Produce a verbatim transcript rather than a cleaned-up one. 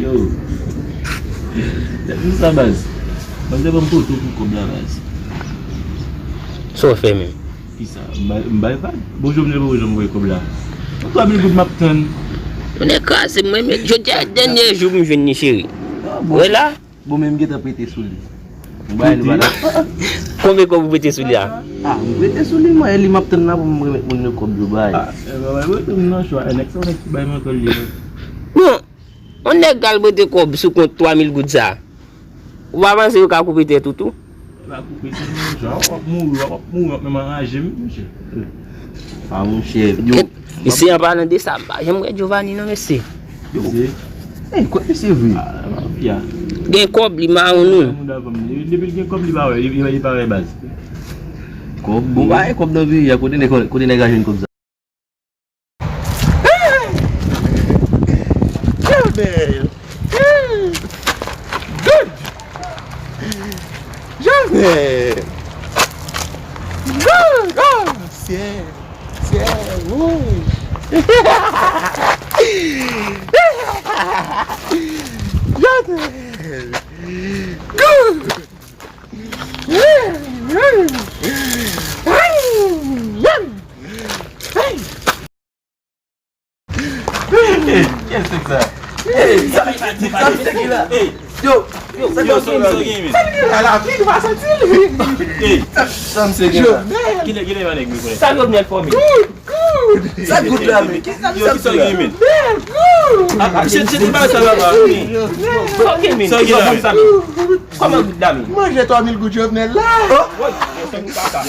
Yo. Gad sa, baz. Baz, lè ban m poto pou kòb la, baz. Sa w fè menm? Kisa? M bay, m bay vag. Bon, Jovenel poko janm voye kòb la. Yon twa mil goud m ap tann. Mwen kraze mwen, men jodi a dènye jou m jwenn li, cheri. Ah, bon. Wè la? Bon, men m gentan prete sou li. M bay li bala. Konbyen kòb ou prete sou li a? Ah, m prete sou li, mwen, e li m ap tann la pou m remèt moun yo kòb yo bay. Ah, e pa bay mwen tou, m nan chwa. E nèg sa, nèg ki bay mwen kòb li. Bon, yon nèg k al prete kòb sou kont twa mil goud sa. Ou pa panse yo ka koupe tèt ou tou? Yo ka koupe tèt mwen, monchè. W ap mouri, w ap mouri, w ap menm anraje m, monchè. Ah, monchè, yo. Mesye, an palan de sa, m pa janm wè Giovanni non, mesye. Mesye. Ey, kot mesye vre? Ah, mafya. Gen kòb li mawon nou. Moun davan m. Depi l gen kòb li pa wè, li, li, li pa wè baz. Kòb, bon, pa gen kòb nan peyi a, kote nèg, kote nèg a jwenn kòb sa? Jovenel! Good! Jovenel! Good! Oh, syèl! Syèl wouj! Jovenel! Good! Hey, kiyès nèg sa? Hey, sa, sa misye gen la? Yo, yo, sa misye gen la? Sa misye gen la? Ki nou pa santi li? Hey, sa misye gen la? Kilè, kilè yon nèg nou konnen? Sa Jovenel fò men. Good, good. Sa good la men. Yo, ki sa gen men? Good. Ah, ah, se, se ti bagay sa la, la. Sa gen men. Sa gen la men. Kòman good la men? Manje twa mil goud Jovenel la. Oh. Woy, yo, se nou kaka.